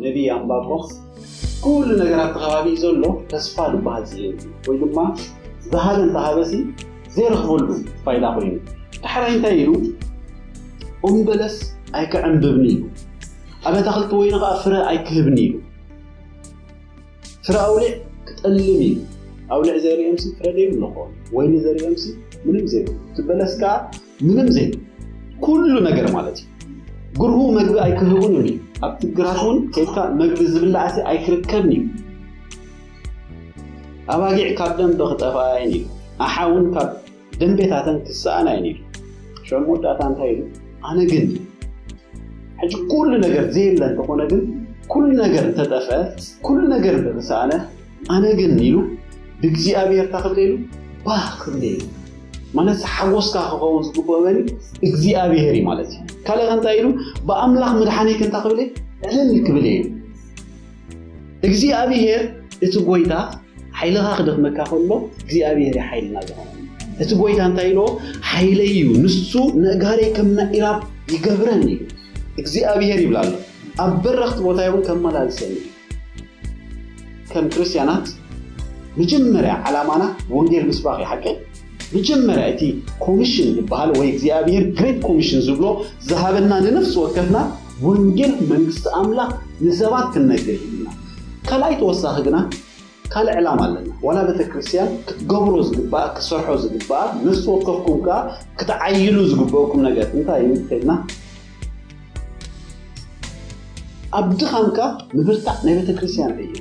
ነቢይ ኣንባቆም፣ ኩሉ ነገር ኣብቲ ከባቢ ዘሎ ተስፋ ዝበሃል ስኢኑ፣ ወይ ድማ ዝሃበ እንተሃበሲ ዘይረኽበሉ ፋይዳ ኮይኑ። ዳሕራይ እንታይ ኢሉ? ኦም በለስ ኣይክዕንብብን ኢሉ፣ ኣብ ኣታኽልቲ ወይኒ ከኣ ፍረ ኣይክህብን ኢሉ። ፍረ ኣውሊዕ ክጠልም ኢሉ። ኣውሊዕ ዘሪኦምሲ ፍረ ዘይብሉ ክኾኑ፣ ወይኒ ዘሪኦምሲ ምንም ዘይብሉ፣ እቲ በለስ ከኣ ምንም ዘይብሉ፣ ኩሉ ነገር ማለት እዩ። ግርሁ መግቢ ኣይክህቡን እዮም ኢሉ። ኣብቲ ግራት እውን ከይድካ መግቢ ዝብላዕሲ ኣይክርከብን እዩ። ኣባጊዕ ካብ ደንበ ክጠፍኣ እየን ኢሉ። ኣሓ እውን ካብ ደንቤታተን ክሰኣና እየን ኢሉ። ሸም መወዳእታ እንታይ ኢሉ? ኣነ ግን፣ ሕጂ ኩሉ ነገር ዘየለ እንተኾነ ግን፣ ኩሉ ነገር እንተጠፍአ፣ ኩሉ ነገር እንተተሰኣነ፣ ኣነ ግን ኢሉ ብእግዚኣብሔር እንታይ ክብል ኢሉ? ባህ ክብል ኢሉ። ማለት ሓጎስካ ክኸውን ዝግብኦ መን እዩ? እግዚኣብሔር እዩ ማለት እዩ። ካልእ ከ እንታይ ኢሉ? ብኣምላኽ ምድሓነይ ከ እንታይ ክብል እየ? ዕልል ክብል እየ። እግዚኣብሔር እቲ ጎይታ ሓይልኻ ክደኽመካ ከሎ እግዚኣብሔር እዩ ሓይልና ዝኾነ። እቲ ጎይታ እንታይ ኢልዎ? ሓይለይ እዩ፣ ንሱ ነጋሬ ከም ናይ ኢራብ ይገብረን እዩ። እግዚኣብሔር ይብል ኣሎ። ኣብ በረኽቲ ቦታ እውን ከመላልሰን እዩ። ከም ክርስትያናት መጀመርያ ዓላማና ወንጌል ምስባኽ እዩ፣ ሓቀይ? መጀመርያ እቲ ኮሚሽን ዝበሃል ወይ እግዚኣብሔር ግሬት ኮሚሽን ዝብሎ ዝሃበና ንነፍሲ ወከፍና ወንጌል መንግስቲ ኣምላኽ ንሰባት ክንነግር ኢልና። ካልኣይ ተወሳኺ ግና ካልእ ዕላማ ኣለና። ዋላ ቤተ ክርስትያን ክትገብሮ ዝግባኣ፣ ክትሰርሖ ዝግባኣ፣ ነፍሲ ወከፍኩም ከኣ ክትዓይሉ ዝግበእኩም ነገር እንታይ እዩ እንተኢልና፣ ኣብ ድኻምካ ምብርታዕ ናይ ቤተ ክርስትያን እዩ።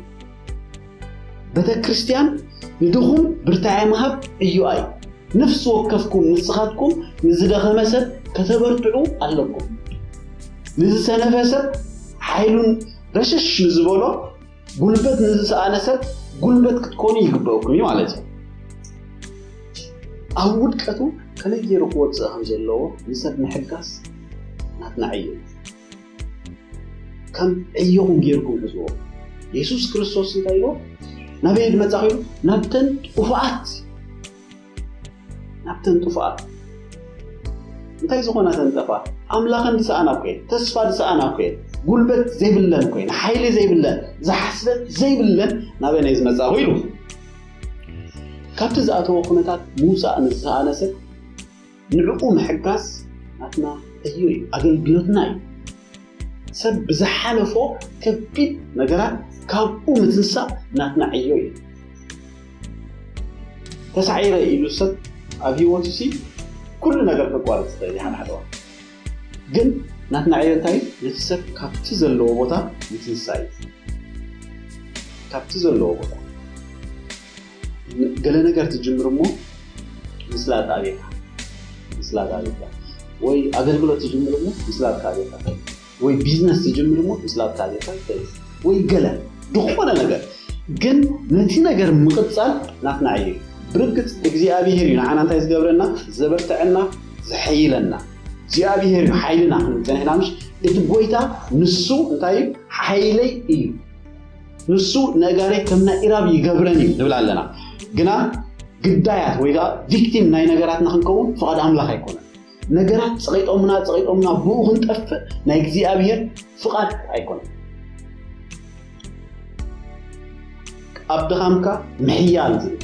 ቤተ ክርስትያን ንድኹም ብርታዐ ምሃብ ዕዮኣ እዩ። ነፍሲ ወከፍኩም ንስኻትኩም ንዝደኸመ ሰብ ከተበርትዑ ኣለኩም። ንዝሰነፈ ሰብ ሓይሉን ረሸሽ ንዝበሎ ጉልበት ንዝሰኣነ ሰብ ጉልበት ክትኮኑ ይግበእኩም እዩ ማለት እዩ። ኣብ ውድቀቱ ከመይ ገይሩ ክወፅእ ከም ዘለዎ ንሰብ ምሕጋዝ ናትና ዕዮ እዩ። ከም ዕዮኹም ገይርኩም ሕዝዎ። የሱስ ክርስቶስ እንታይ ኢልዎ? ናበይ ድመጻኹ ኢሉ? ናብተን ጥፉኣት፣ ናብተን ጥፉኣት። እንታይ ዝኾና ተን ጠፋ? ኣምላኸን ዝሰኣና እኮ እየን፣ ተስፋ ዝሰኣና እኮ እየን፣ ጉልበት ዘይብለን እኮ እየን፣ ሓይሊ ዘይብለን፣ ዝሓስበት ዘይብለን ናበይ ዝመጻኹ ኢሉ። ካብቲ ዝኣተዎ ኩነታት ምውጻእ ንዝሰኣነ ሰብ ንዕኡ ምሕጋዝ ናትና ዕዮ እዩ፣ ኣገልግሎትና እዩ። ሰብ ብዝሓለፎ ከቢድ ነገራት ካብኡ ምትንሳእ ናትና ዕዮ እዩ። ተሳዒረ ኢሉ ሰብ ኣብ ህይወቱ ሲ ኩሉ ነገር ከቋርጽ ይኽእል እዩ፣ ሓደ ሓደ እዋን። ግን ናትና ዕዮ እንታይ እዩ? ነቲ ሰብ ካብቲ ዘለዎ ቦታ ምትንሳእ እዩ። ካብቲ ዘለዎ ቦታ ገለ ነገር ትጅምር እሞ ምስላጥ ኣቤካ፣ ምስላጥ ኣቤካ፣ ወይ ኣገልግሎት ትጅምር እሞ ምስላጥ ኣቤካ፣ ወይ ቢዝነስ ትጅምር እሞ ምስላጥ ኣቤካ፣ ወይ ገለ ዝኾነ ነገር። ግን ነቲ ነገር ምቕጻል ናትና እዩ። ብርግጽ እግዚኣብሔር እዩ ንዓና እንታይ ዝገብረና? ዘበርትዐና፣ ዘሐይለና። እግዚኣብሔር እዩ ሓይልና ክንብል ጸኒሕና፣ ምሽ? እቲ ጎይታ ንሱ እንታይ እዩ? ሓይለይ እዩ። ንሱ ነጋሪ ከም ናይ ኢራብ ይገብረን እዩ ንብል ኣለና። ግና ግዳያት ወይ ከዓ ቪክቲም ናይ ነገራትና ክንከውን ፍቓድ ኣምላኽ ኣይኮነን። ነገራት ጸቒጦምና፣ ጸቒጦምና ብኡ ክንጠፍእ ናይ እግዚኣብሔር ፍቓድ ኣይኮነን። ኣብ ድኻምካ ምሕያል ዝብል፣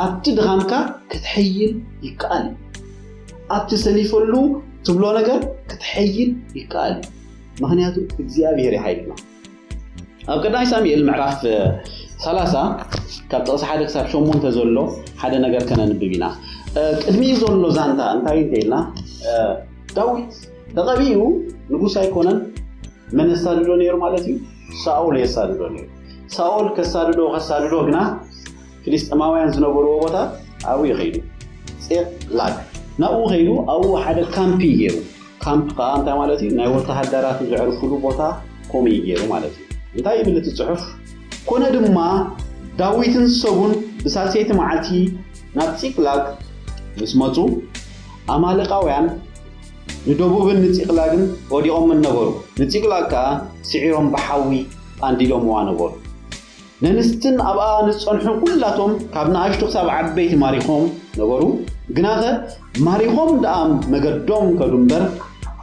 ኣብቲ ድኻምካ ክትሕይል ይከኣል እዩ። ኣብቲ ሰኒፈሉ ትብሎ ነገር ክትሕይል ይከኣል እዩ። ምኽንያቱ እግዚኣብሔር እዩ ሓይልና። ኣብ ቀዳማይ ሳሙኤል ምዕራፍ ሰላሳ ካብ ጥቕሲ ሓደ ክሳብ ሸሞንተ ዘሎ ሓደ ነገር ከነንብብ ኢና። እ፣ ቅድሚኡ ዘሎ ዛንታ እንታይ እንተ ኢልና፣ እ፣ ዳዊት ተቐቢኡ ንጉስ ኣይኮነን። መን የሳድዶ ነይሩ ማለት እዩ? ሳኦል የሳድዶ ነይሩ። ሳኦል ከሳድዶ፣ ከሳድዶ ግና ፍልስጤማውያን ዝነበርዎ ቦታ ኣብኡ እዩ ከይዱ። ጼቅላግ ናብኡ ከይዱ፣ ኣብኡ ሓደ ካምፕ እዩ ገይሩ። ካምፕ ከዓ እንታይ ማለት እዩ? ናይ ወተሃደራት ዘዕርፉሉ ቦታ ከምኡ እዩ ገይሩ ማለት እዩ። እንታይ ይብል እቲ ጽሑፍ? ኮነ ድማ ዳዊትን ሰቡን ብሳልሰይቲ መዓልቲ ናብ ጺቅላግ ምስ መጹ፣ ኣማሌቃውያን ንደቡብን ንጺቅላግን ወዲቖምን ነበሩ። ንጺቅላግ ከኣ ስዒሮም ብሓዊ ኣንዲዶምዋ ነበሩ። ነንስትን ኣብኣ ንጸንሑ ኩላቶም ካብ ንኣሽቱ ክሳብ ዓበይቲ ማሪኾም ነበሩ። ግናኸ ማሪኾም ደኣ መገዶም ከዱ እምበር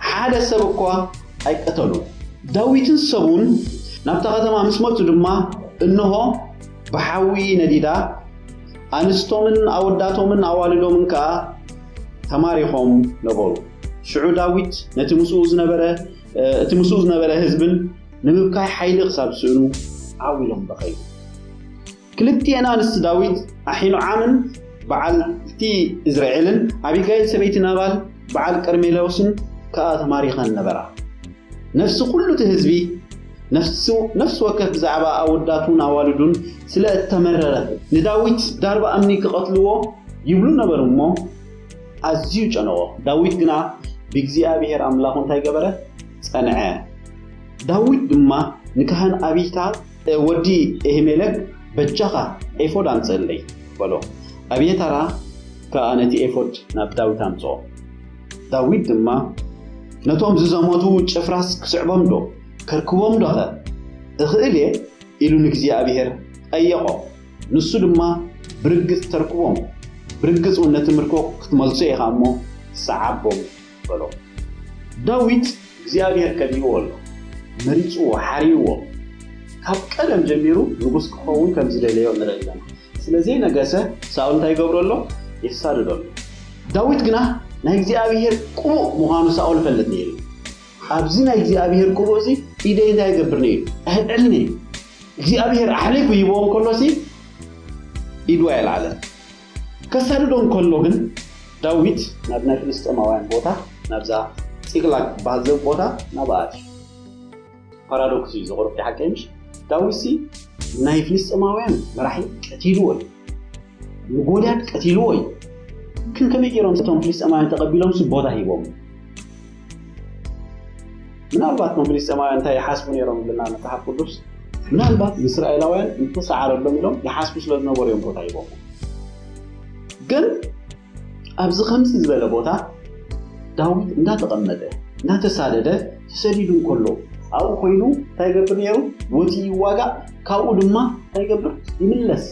ሓደ ሰብ እኳ ኣይቀተሉ። ዳዊትን ሰቡን ናብታ ከተማ ምስ መጹ ድማ እንሆ ብሓዊ ነዲዳ፣ ኣንስቶምን ኣወዳቶምን ኣዋልዶምን ከኣ ተማሪኾም ነበሩ። ሽዑ ዳዊት ነቲ ምስኡ ዝነበረ እቲ ምስኡ ዝነበረ ህዝብን ንምብካይ ሓይሊ ክሳብ ዝስእኑ ዓው ኢሎም በኸዩ። ክልቲኤን ኣንስቲ ዳዊት ኣሒኖዓምን በዓልቲ እዝራኤልን ኣቢጋይል ሰበይቲ ናባል በዓል ቀርሜሎስን ከኣ ተማሪኸን ነበራ። ነፍሲ ኩሉ እቲ ህዝቢ ነፍሲ ነፍሲ ወከፍ ብዛዕባ ኣወዳቱን ኣዋልዱን ስለ እተመረረ ንዳዊት ዳርባ እምኒ ክቐትልዎ ይብሉ ነበሩ እሞ ኣዝዩ ጨነቖ። ዳዊት ግና ብእግዚኣብሔር ኣምላኹ እንታይ ገበረ? ጸንዐ። ዳዊት ድማ ንካህን ኣቢታር ወዲ ኤሂሜለክ በጃኻ ኤፎድ ኣምጽእለይ በሎ። ኣብየታራ ከኣ ነቲ ኤፎድ ናብ ዳዊት ኣምጽኦ። ዳዊት ድማ ነቶም ዝዘመቱ ጭፍራስ ክስዕቦም ዶ ከርክቦም ዶኸ እኽእል እየ ኢሉ ንእግዚኣብሔር ጠየቖ። ንሱ ድማ ብርግጽ ተርክቦም፣ ብርግጽ እውን ነቲ ምርኮ ክትመልሶ ኢኻ እሞ ሰዓቦም በሎ። ዳዊት እግዚኣብሔር ከቢብዎ ኣሎ፣ መሪጽዎ፣ ሓርይዎ። ካብ ቀደም ጀሚሩ ንጉስ ክኸውን ከም ዝደለዮ ንርኢ ኣለና። ስለ ዘይነገሰ ሳኦል እንታይ ይገብሮ ኣሎ? የሳድዶ ኣሎ። ዳዊት ግና ናይ እግዚኣብሔር ቅቡእ ምዃኑ ሳኦል ይፈልጥ ነይሩ። ኣብዚ ናይ እግዚኣብሔር ቅቡእ እዚ ኢደይ እንታይ ይገብር ነይሩ? ኣይዕልን እዩ። እግዚኣብሔር ኣሕሊፉ ይህቦ እንከሎሲ ኢዱ ኣየልዓለን። ከሳድዶ እንከሎ ግን ዳዊት ናብ ናይ ፍልስጤማውያን ቦታ ናብዛ ጺቅላግ ዝበሃል ዘብ ቦታ ናብኣ ኣትዩ። ፓራዶክስ እዩ ዘቕርብ ሓቀይ ምሽ? ዳዊትሲ ናይ ፍልስጤማውያን መራሒ ቀቲልዎ እዩ። ንጎልያድ ቀቲልዎ እዩ። ግን ከመይ ገይሮም እቶም ፍልስጤማውያን ተቐቢሎም ሲ ቦታ ሂቦም? ምናልባት ቶም ፍልስጤማውያን እንታይ ይሓስቡ ነይሮም ዝብለና መጽሓፍ ቅዱስ ምናልባት ንእስራኤላውያን እንተሰዓረሎም ኢሎም ይሓስቡ ስለ ዝነበሩ እዮም ቦታ ሂቦም። ግን ኣብዚ ከምዚ ዝበለ ቦታ ዳዊት እንዳተቐመጠ እንዳተሳደደ ተሰዲዱ እንከሎ ኣብኡ ኮይኑ እንታይ ይገብር ነይሩ? ወፂኡ ይዋጋእ። ካብኡ ድማ እንታይ ይገብር? ይምለስ።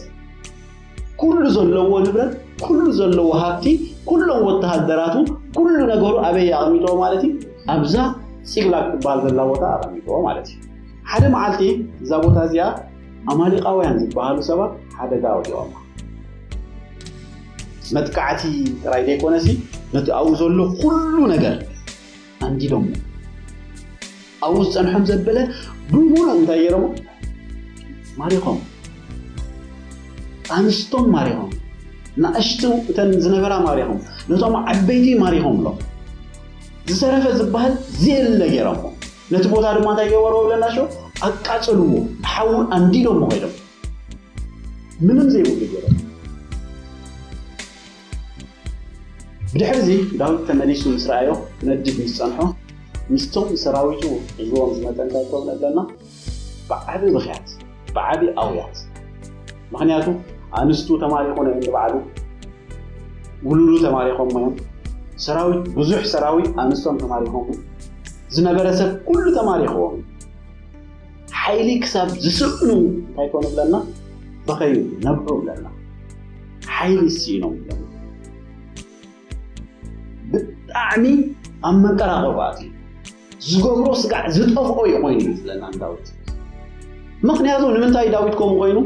ኩሉ ዘለዎ ንብረት፣ ኩሉ ዘለዎ ሃብቲ፣ ኩሎም ወተሃደራቱ፣ ኩሉ ነገሩ ኣበይ ኣቐሚጥዎ ማለት እዩ? ኣብዛ ፂቅላግ ትበሃል ዘላ ቦታ ኣቐሚጥዎ ማለት እዩ። ሓደ መዓልቲ እዛ ቦታ እዚኣ ኣማሊቃውያን ዝበሃሉ ሰባት ሓደጋ ኣውዲቖማ። መጥቃዕቲ ጥራይ ዘይኮነሲ ነቲ ኣብኡ ዘሎ ኩሉ ነገር ኣንዲዶሞ። ኣብኡ ዝጸንሖም ዘበለ ብምሉእ እንታይ ገይሮሞ? ማሪኾም። ኣንስቶም ማሪኾም። ንኣሽቱ እተን ዝነበራ ማሪኾም። ነቶም ዓበይቲ ማሪኾም ኣሎ። ዝተረፈ ዝበሃል ዘየለ ገይሮሞ። ነቲ ቦታ ድማ እንታይ ገበርዎ ብለና ሸው? ኣቃጸልዎ። ብሓዊ ኣንዲዶሞ ከይዶም። ምንም ዘይብሉ ገይሮም። ብድሕርዚ ዳዊት ተመሊሱ ምስ ረኣዮ ክነድድ ምስ ጸንሖ ምስቶም ሰራዊቱ ሒዝዎም ዝመጸ እንታይ ክብሎ ኣለና? ብዓቢ ብኽያት፣ ብዓቢ ኣውያት። ምኽንያቱ ኣንስቱ ተማሪኾም እዮም ንባዕሉ፣ ውሉዱ ተማሪኾም እዮም። ሰራዊት፣ ብዙሕ ሰራዊት ኣንስቶም ተማሪኾም። ዝነበረ ሰብ ኩሉ ተማሪኽዎም። ሓይሊ ክሳብ ዝስእኑ እንታይ ኮኑ ብለና? በኸዩ፣ ነብዑ ብለና። ሓይሊ ስኢኖም ብለና። ብጣዕሚ ኣብ መንቀራቕሮ ኣትዩ። ዝገብሮ ስጋዕ ዝጠፍኦ እዩ ኮይኑ እዩ ዝብለና ዳዊት። ምኽንያቱ ንምንታይ ዳዊት ከምኡ ኮይኑ?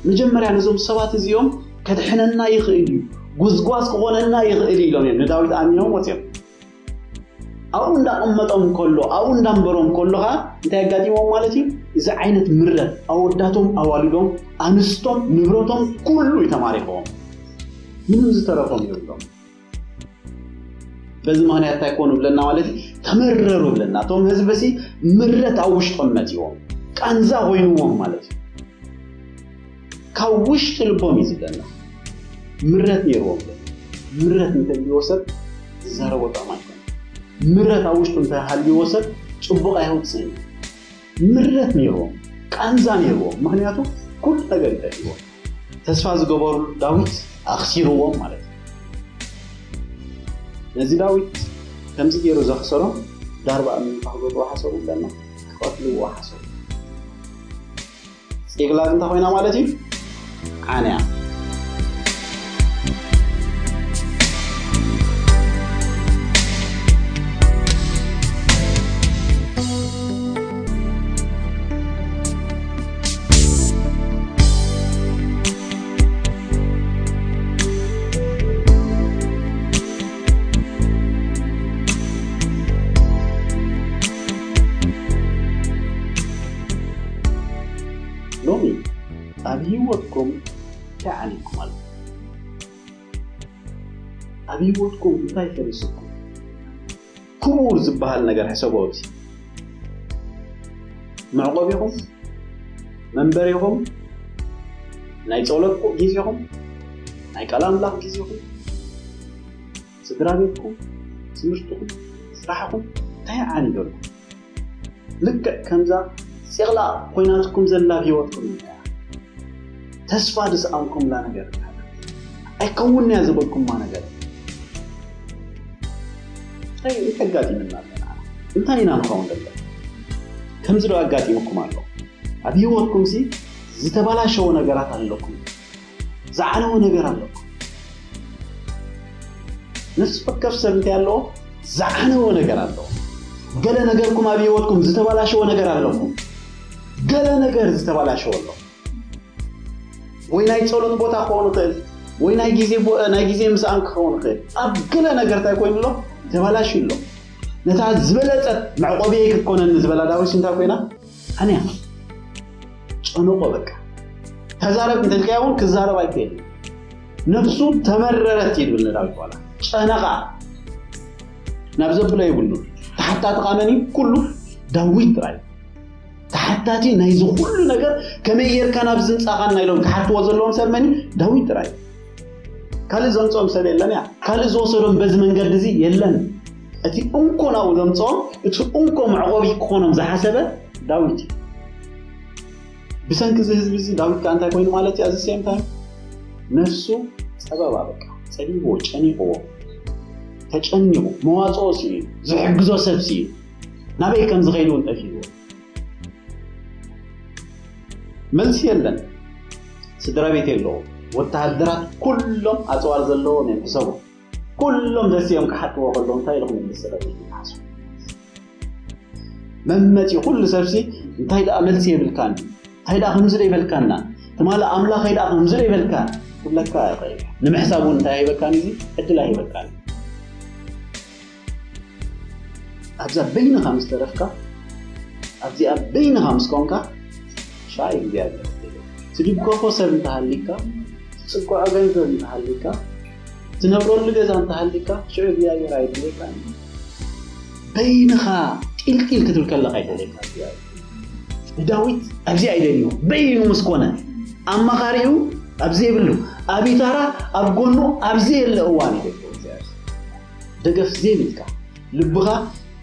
መጀመርያ ነዞም ሰባት እዚኦም ከድሕነና ይኽእል እዩ፣ ጉዝጓዝ ክኾነና ይኽእል እዩ ኢሎም እዮም ንዳዊት ኣሚኖም ወፅዮም። ኣብኡ እንዳቐመጦም ከሎ፣ ኣብኡ እንዳንበሮም ከሎ ኸዓ እንታይ ኣጋጢሞም ማለት እዩ? እዚ ዓይነት ምረት ኣወዳቶም፣ ኣዋልዶም፣ ኣንስቶም፣ ንብረቶም ኩሉ እዩ ተማሪኽዎም። ምንም ዝተረፎም የብሎም። በዚ ምኽንያት እንታይ ኮኑ ብለና ማለት እዩ? ተመረሩ ብለና። እቶም ህዝቢ ሲ ምረት ኣብ ውሽጦም መጺዎም፣ ቃንዛ ኮይንዎም ማለት እዩ። ካብ ውሽጢ ልቦም እዩ ዝብለና። ምረት ነይርዎም። ምረት እንተልዎ ሰብ ዝዛረቦ ጥዑም ኣይኮነን። ምረት ኣብ ውሽጡ እንተሃልዎ ሰብ ጽቡቕ ኣይወጽእን እዩ። ምረት ነይርዎም፣ ቃንዛ ነይርዎም። ምኽንያቱ ኩሉ ነገር እዩ ጠፊእዎ። ተስፋ ዝገበሩ ዳዊት ኣኽሲርዎም ማለት እዩ። ነዚ ዳዊት ከምዚ ገይሩ ዘኽሰሮ ዳርባ እምኒ ክጎትዎ ሓሰቡ ኣለና፣ ክቐትልዎ ሓሰቡ። ፂቕላግ እንታይ ኮይና ማለት እዩ? ዓንያ። ሎሚ ኣብ ህይወትኩም እንታይ ዓኒኩም ኣሎ? ኣብ ህይወትኩም እንታይ ፈሪስኩም? ክቡር ዝበሃል ነገር ሕሰቦ። ኣብዚ መዕቆቢኹም፣ መንበሪኹም፣ ናይ ጸሎት ግዜኹም፣ ናይ ቃል ኣምላኽ ግዜኹም፣ ስድራ ቤትኩም፣ ትምህርትኹም፣ ስራሕኹም እንታይ ዓኒደልኩም? ልክዕ ከምዛ ፂቕላ ኮይናትኩም ዘላ ህይወትኩም እያ። ተስፋ ዝሰኣንኩምላ ነገር ኣይከውን እያ ዝበልኩማ ነገር እንታይ እንታይ ኣጋጢምና ኣለና? እንታይ ኢና ንኸውን ዘለና? ከምዚ ዶ ኣጋጢምኩም ኣሎ? ኣብ ህይወትኩም ሲ ዝተበላሸወ ነገራት ኣለኩም? ዝዓነወ ነገር ኣለኩም? ነፍሲ ወከፍ ሰብ እንታይ ኣለዎ? ዝዓነወ ነገር ኣለዎ። ገለ ነገርኩም ኣብ ህይወትኩም ዝተበላሸወ ነገር ኣለኩም። ገለ ነገር ዝተበላሸወ ኣሎ። ወይ ናይ ጸሎት ቦታ ክኸውን ይኽእል፣ ወይ ናይ ግዜ ቦ-፣ ናይ ግዜ ምስኣን ክኸውን ይኽእል። ኣብ ገለ ነገር እንታይ ኮይኑ ኣሎ? ተበላሽዩ ኣሎ። ነታ ዝበለጸት መዕቆቢየይ ክትኮነኒ ዝበላ ዳዊት እንታይ ኮይና? ኣንያ ጨነቆ በቃ። ተዛረብ እንተልካዮ እውን ክዛረብ ኣይክእልን። ነፍሱ ተመረረት እዩ ዝብል ንዳዊት ዋላ። ጨነቓ። ናብ ዘብሎ የብሉ። ተሓታትኻ መን እዩ? ኩሉ ዳዊት ጥራይ። ተሓታቲ ናይዚ ኩሉ ነገር ከመይ ጌርካ ናብዚ ምጻኻና ኢሎም ክሓትዎ ዘለዎም ሰብ መን እዩ? ዳዊት ጥራይ። ካልእ ዘምጽኦም ሰብ የለን እያ። ካልእ ዝወሰዶም በዚ መንገዲ እዚ የለን። እቲ እንኮ ናብኡ ዘምጽኦም፣ እቲ እንኮ መዕቆቢ ክኾኖም ዝሓሰበ ዳዊት እዩ። ብሰንኪ እዚ ህዝቢ እዚ ዳዊት ከኣ እንታይ ኮይኑ ማለት እዩ? ኣብዚ ሴም ታይም ነፍሱ ጸበባ በቃ ጸቢብዎ፣ ጨኒቕዎ፣ ተጨኒቑ፣ መዋጽኦ ስኢኑ፣ ዝሕግዞ ሰብ ስኢኑ፣ ናበይ ከም ዝኸይድ እውን ጠፊእዎ። መልሲ የለን። ስድራ ቤት የለዎ። ወተሃደራት ኩሎም ኣጽዋር ዘለዎም እዮም፣ ሕሰቡ። ኩሎም ደሲኦም ክሓትዎ ከለዉ እንታይ ኢልኩም ምስ ስድራ ቤት ይትሓስቡ? መመጺ ኩሉ ሰብሲ እንታይ ደኣ መልሲ የብልካን? እንታይ ደኣ ከምዚ ዶ ይበልካና? ትማሊ ኣምላኸይ ደኣ ከምዚ ዶ ይበልካ? ክብለካ ይኽእል። ንምሕሳብ እውን እንታይ ኣይበካን እዚ ዕድል ኣይበካን። ኣብዛ በይንኻ ምስ ተረፍካ፣ ኣብዚኣ በይንኻ ምስ ኮንካ፣ ሻይ እግዚኣብሔር። ትድገፎ ሰብ እንተሃሊካ፣ ትጽግዖ ገንዘብ እንተሃሊካ፣ ትነብረሉ ገዛ እንተሃሊካ፣ ሽዑ እግዚኣብሔር ኣይድልየካን እዩ። በይንኻ ጢልጢል ክትብል ከለኻ ኣይደልየካ እግዚኣብሔር። ንዳዊት ኣብዚ ኣይደልዮ። በይኑ ምስ ኮነ፣ ኣማኻሪኡ ኣብ ዘይብሉ፣ ኣብ ኢታራ ኣብ ጎኑ ኣብ ዘየለ እዋን እዩ ደልዮ እግዚኣብሔር። ደገፍ ዘይብልካ፣ ልብኻ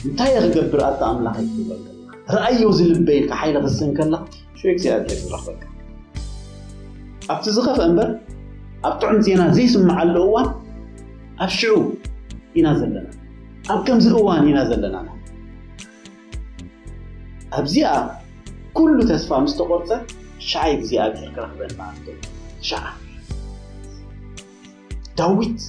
እንታይ እየ ክገብር ኣታ ኣምላኸይ ክትብል ከለኻ፣ ረኣዮ እዚ ልበይ ኢልካ ሓይሊ ክትስእን ከለኻ፣ ሽዑ እግዚኣብሔር ዝረኽበካ። ኣብቲ ዝኸፍአ እምበር ኣብ ጥዑም ዜና ዘይስምዓሉ እዋን ኣብ ሽዑ ኢና ዘለና። ኣብ ከምዚ እዋን ኢና ዘለና። ኣብዚኣ ኩሉ ተስፋ ምስ ተቖርጸ፣ ሸዓ እግዚኣብሔር ክረኽበና ኣሎ። ሸዓ። ዳዊት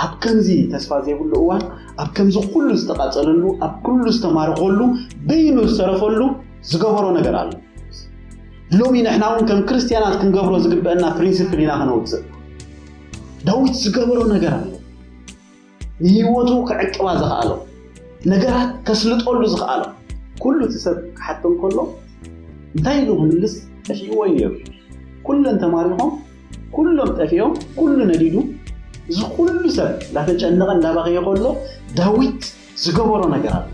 ኣብ ከምዚ ተስፋ ዘይብሉ እዋን፣ ኣብ ከምዚ ኩሉ ዝተቓጸለሉ፣ ኣብ ኩሉ ዝተማረኸሉ፣ በይኑ ዝተረፈሉ ዝገበሮ ነገር ኣሎ። ሎሚ ንሕና እውን ከም ክርስትያናት ክንገብሮ ዝግበአና ፕሪንሲፕል ኢና ከነውጽእ። ዳዊት ዝገበሮ ነገር ኣሎ። ንህይወቱ ክዕቅባ ዝኸኣሎ፣ ነገራት ከስልጠሉ ዝኸኣሎ፣ ኩሉ እቲ ሰብ ክሓቶ እንከሎ፣ እንታይ ኢሉ ክምልስ? ጠፊእዎ እዩ ነይሩ። ኩለን ተማሪኾም፣ ኩሎም ጠፊኦም፣ ኩሉ ነዲዱ፣ እዚ ኩሉ ሰብ እንዳተጨነቐ እንዳባኸየ ከሎ፣ ዳዊት ዝገበሮ ነገር ኣሎ።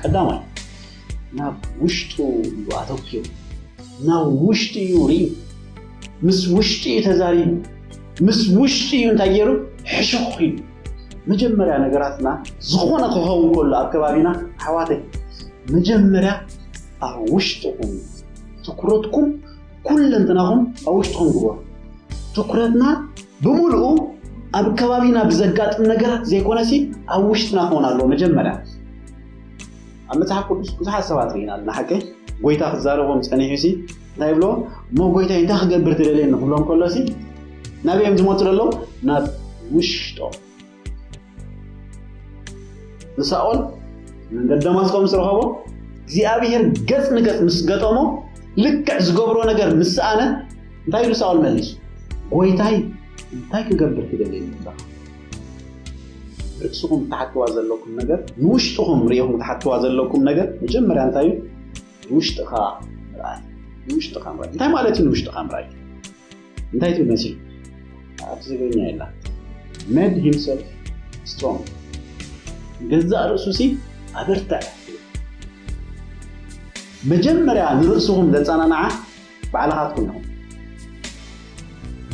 ቀዳማይ ናብ ውሽጡ እዩ ኣተኪሩ። ናብ ውሽጢ እዩ ርእዩ። ምስ ውሽጢ እዩ ተዛሪቡ። ምስ ውሽጢ እዩ እንታይ ገይሩ? ሕሹኽ ኢሉ። መጀመርያ ነገራትና ዝኾነ ክኸውን ከሎ ኣብ ከባቢና፣ ኣሕዋተይ፣ መጀመርያ ኣብ ውሽጥኹም ትኩረትኩም፣ ኩለንትናኹም ኣብ ውሽጥኹም ግበሩ። ትኩረትና ብምሉኡ ኣብ ከባቢና ብዘጋጥም ነገራት ዘይኮነሲ ኣብ ውሽጥና ክኾን ኣለዎ። መጀመርያ ኣብ መጽሓፍ ቅዱስ ብዙሓት ሰባት ርኢና ኣለና። ሓቀይ ጎይታ ክዛረቦም ጸኒሑ ሲ እንታይ ይብሎ? "እሞ ጎይታይ እንታይ ክገብር ትደልየኒ?" ክብሎም ከሎ ሲ ናበይ እዮም ዝመጹ ዘለዉ? ናብ ውሽጦም። ንሳኦል መንገዲ ደማስቆ ምስ ረኸቦ እግዚኣብሔር ገጽ ንገጽ ምስ ገጠሞ ልክዕ ዝገብሮ ነገር ምስ ሰኣነ እንታይ ኢሉ ሳኦል መሊሱ? "ጎይታይ እንታይ ክገብር ትደልየኒ ኣለኻ?" ርእስኹም ትሓትዋ ዘለኩም ነገር፣ ንውሽጥኹም ርኢኹም ትሓትዋ ዘለኩም ነገር መጀመርያ እንታይ እዩ? ንውሽጥኻ ምርኣይ። ንውሽጥኻ ምርኣይ እንታይ ማለት እዩ? ንውሽጥኻ ምርኣይ እንታይ ትብል መሲሉ? ኣብ ትግርኛ የላ። Made himself strong፣ ገዛእ ርእሱ ሲ ኣበርትዐ። መጀመርያ ንርእስኹም ዘጸናንዓ ባዕልኻትኩም ኢኹም።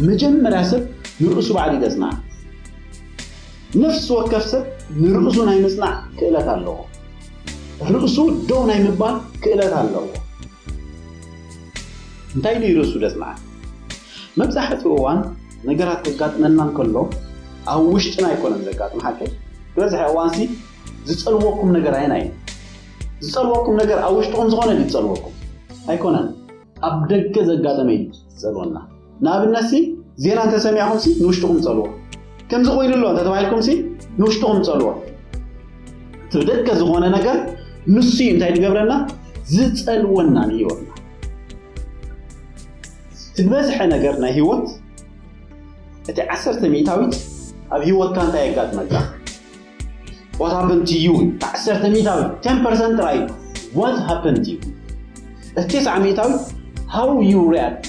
መጀመርያ ሰብ ንርእሱ ባዕሉ ይገጽናዕ። ነፍሲ ወከፍ ሰብ ንርእሱ ናይ ምጽናዕ ክእለት ኣለዎ። ርእሱ ደው ናይ ምባል ክእለት ኣለዎ። እንታይ ኢሉ እዩ ርእሱ ዘጽንዓ? መብዛሕትኡ እዋን ነገራት ከጋጥመና እንከሎ ኣብ ውሽጥና ኣይኮነን ዘጋጥም። ሓቂ ዝበዝሐ እዋንሲ ዝጸልወኩም ነገር ኣየናይ እዩ? ዝጸልወኩም ነገር ኣብ ውሽጥኹም ዝኾነ ድዩ ዝጸልወኩም? ኣይኮነን። ኣብ ደገ ዘጋጠመ እዩ ዝጸልወና። ንኣብነትሲ ዜና እንተሰሚዕኹምሲ ንውሽጥኹም ጸልዎ። ከምዚ ኮይኑ ኣሎ እንተተባሂልኩምሲ ንውሽጥኹም ጸልዎ። እቲ ብደገ ዝኾነ ነገር ንሱ እዩ እንታይ ዝገብረና? ዝጸልወና ንህይወትና። እቲ ዝበዝሐ ነገር ናይ ህይወት እቲ ዓሰርተ ሚእታዊት ኣብ ህይወትካ እንታይ የጋጥመካ? What happened to you? እቲ ዓሰርተ ሚእታዊት፣ ten percent ጥራይ እዩ። What happened to you? እቲ ተስዓ ሚእታዊት፣ how you react?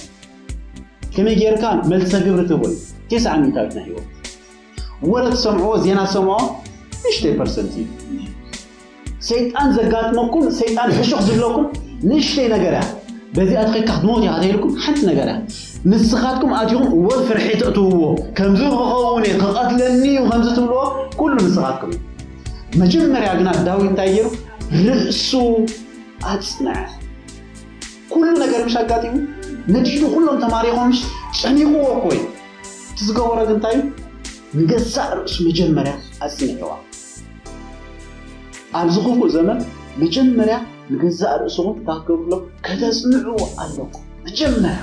ከመይ ጌርካ መልሰ ግብሪ ትህቦ እዩ። ተስዓ ሚእታዊት ናይ ህይወት። ወረ ትሰምዕዎ፣ ዜና ትሰምዕዎ፣ ንእሽተይ ፐርሰንት እዩ። ሰይጣን ዘጋጥመኩም፣ ሰይጣን ሕሹኽ ዝብለኩም ንእሽተይ ነገር እያ። በዚኣ ተኸይድካ ክትሞት ኢኻ ተይልኩም ሓንቲ ነገር እያ። ንስኻትኩም ኣቲኹም እወ ፍርሒ ተእትውዎ፣ ከምዚ ክኸውን እየ፣ ክቐትለኒ እዩ ከምዚ ትብልዎ፣ ኩሉ ንስኻትኩም እዩ። መጀመርያ ግና ዳዊት እንታይ ገይሩ? ርእሱ ኣጽንዐ። ኩሉ ነገር ምሽ ኣጋጢሙ፣ ነዲዱ ኩሎም ተማሪኾም ምሽ ጨኒቕዎ እኮ እዩ። እቲ ዝገበሮ ግን እንታይ እዩ? ንገዛእ ርእሱ መጀመርያ ኣጽኒዕዋ። ኣብዚ ክፉእ ዘመን መጀመርያ ንገዛእ ርእስኹም እንታይ ክትገብሩ ኣለኩም? ከተጽንዕዎ ኣለኩም። መጀመርያ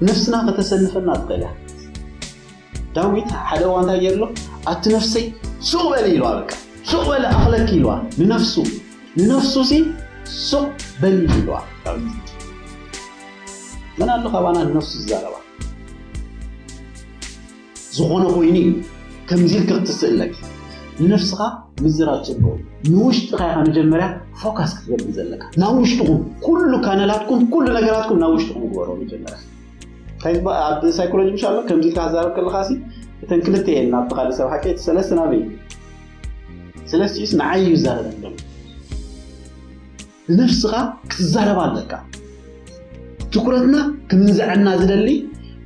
ነፍስና ከተሰንፈና ትኽእል እያ። ዳዊት ሓደ እዋን እንታይ ገይሩ ኣሎ? "ኣቲ ነፍሰይ ሱቕ በሊ" ኢልዋ፣ በቃ ሱቕ በሊ ኣኽለኪ ኢልዋ። ንነፍሱ፣ ንነፍሱ ሲ ሱቕ በሊ ኢልዋ ዳዊት። መን ኣሎ ካባና ንነፍሱ ዝዛረባ? ዝኾነ ኮይኑ እዩ ከምዚ ኢልኪ ክትስእለኪ። ንነፍስኻ ምዝራብ ጽቡቕ እዩ። ንውሽጥኻ ኢኻ መጀመርያ ፎካስ ክትገብር ዘለካ። ናብ ውሽጥኹም፣ ኩሉ ካነላትኩም፣ ኩሉ ነገራትኩም ናብ ውሽጥኹም ግበሮ መጀመርያ። እንታይ ዝበ-፣ ኣብ ሳይኮሎጂ ምሽ ኣሎ፣ ከምዚ ኢልካ ክዛረብ ከለኻ ሲ፣ እተን ክልተ እየን ናብቲ ካልእ ሰብ ሓቂ፣ እቲ ሰለስተ ናበይ? ሰለስቲኡስ ንዓይ እዩ ዝዛረበኒ ዘሎ። ንነፍስኻ ክትዛረባ ኣለካ። ትኩረትና ክምንዝዐና ዝደሊ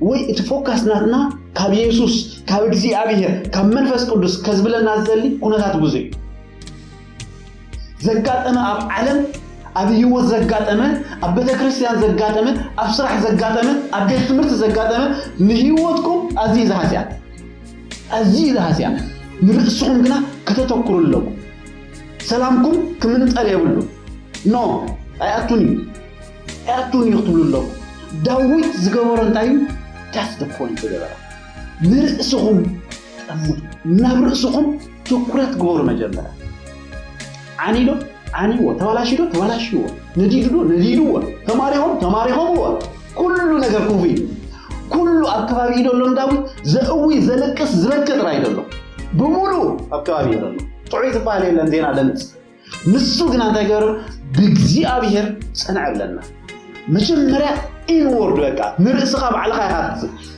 ወይ እቲ ፎካስ ናትና ካብ የሱስ፣ ካብ እግዚኣብሔር፣ ካብ መንፈስ ቅዱስ ከዝብለና ዝደሊ ኩነታት ብዙሕ እዩ። ዘጋጠመ፣ ኣብ ዓለም፣ ኣብ ህይወት ዘጋጠመ፣ ኣብ ቤተ ክርስቲያን ዘጋጠመ፣ ኣብ ስራሕ ዘጋጠመ፣ ኣብ ቤት ትምህርቲ ዘጋጠመ ንህይወትኩም ኣዝዩ ዝሃስያ፣ ኣዝዩ ዝሃስያ። ንርእስኹም ግና ከተተኩሩ ኣለኩም። ሰላምኩም ክምንጠል የብሉ። ኖ፣ ኣይኣቱን እዩ፣ ኣይኣቱን እዩ ክትብሉ ኣለኩም። ዳዊት ዝገበሮ እንታይ እዩ? That's the point ዝገበረ። ንርእስኹም ጠምቱ፣ ናብ ርእስኹም ትኩረት ግበሩ። መጀመርያ ዓኒዶ ዓንይዎ፣ ተባላሽዶ ተባላሽዎ፣ ነዲድዶ ነዲድዎ፣ ተማሪኾም ተማሪኾምዎ። ኩሉ ነገር ክፉእ እዩ። ኩሉ ኣብ ከባቢ ኢዶ ኣሎም ዳዊት ዘእዊ፣ ዘለቅስ፣ ዝበከ ጥራይ ዘሎ። ብምሉኡ ኣብ ከባቢ ኢዶ ኣሎ። ጥዑይ ዝበሃል የለን ዜና ደምፅ። ንሱ ግና እንታይ ገበረ? ብእግዚኣብሔር ጸንዐ ብለና። መጀመርያ ኢንወርድ፣ በቃ ንርእስኻ ባዕልኻ ኢኻ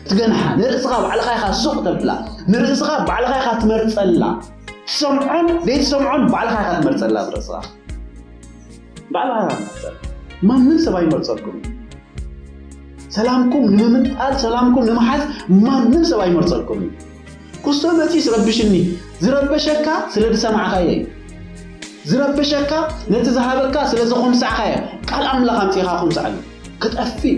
ትገንሓ፣ ንርእስኻ ባዕልኻ ኢኻ ሱቕ ተብላ፣ ንርእስኻ ባዕልኻ ኢኻ ትመርጸላ። ትሰምዖን ዘይትሰምዖን ባዕልኻ ኢኻ ትመርጸላ። ብርእስኻ ባዕልኻ ኢኻ ትመርጸላ። ማንም ሰብ ኣይመርጸልኩም። ሰላምኩም ንምምንጣል፣ ሰላምኩም ንምሓዝ ማንም ሰብ ኣይመርጸልኩም እዩ። ክስቶ መጺስ ረብሽኒ። ዝረበሸካ ስለ ዝሰማዕካዮ እዩ። ዝረበሸካ ነቲ ዝሃበካ ስለ ዝኾምሳዕካዮ። ቃል ኣምላኽ ኣምጺኻ ኹምሳዕሉ። ክጠፍእ እዩ።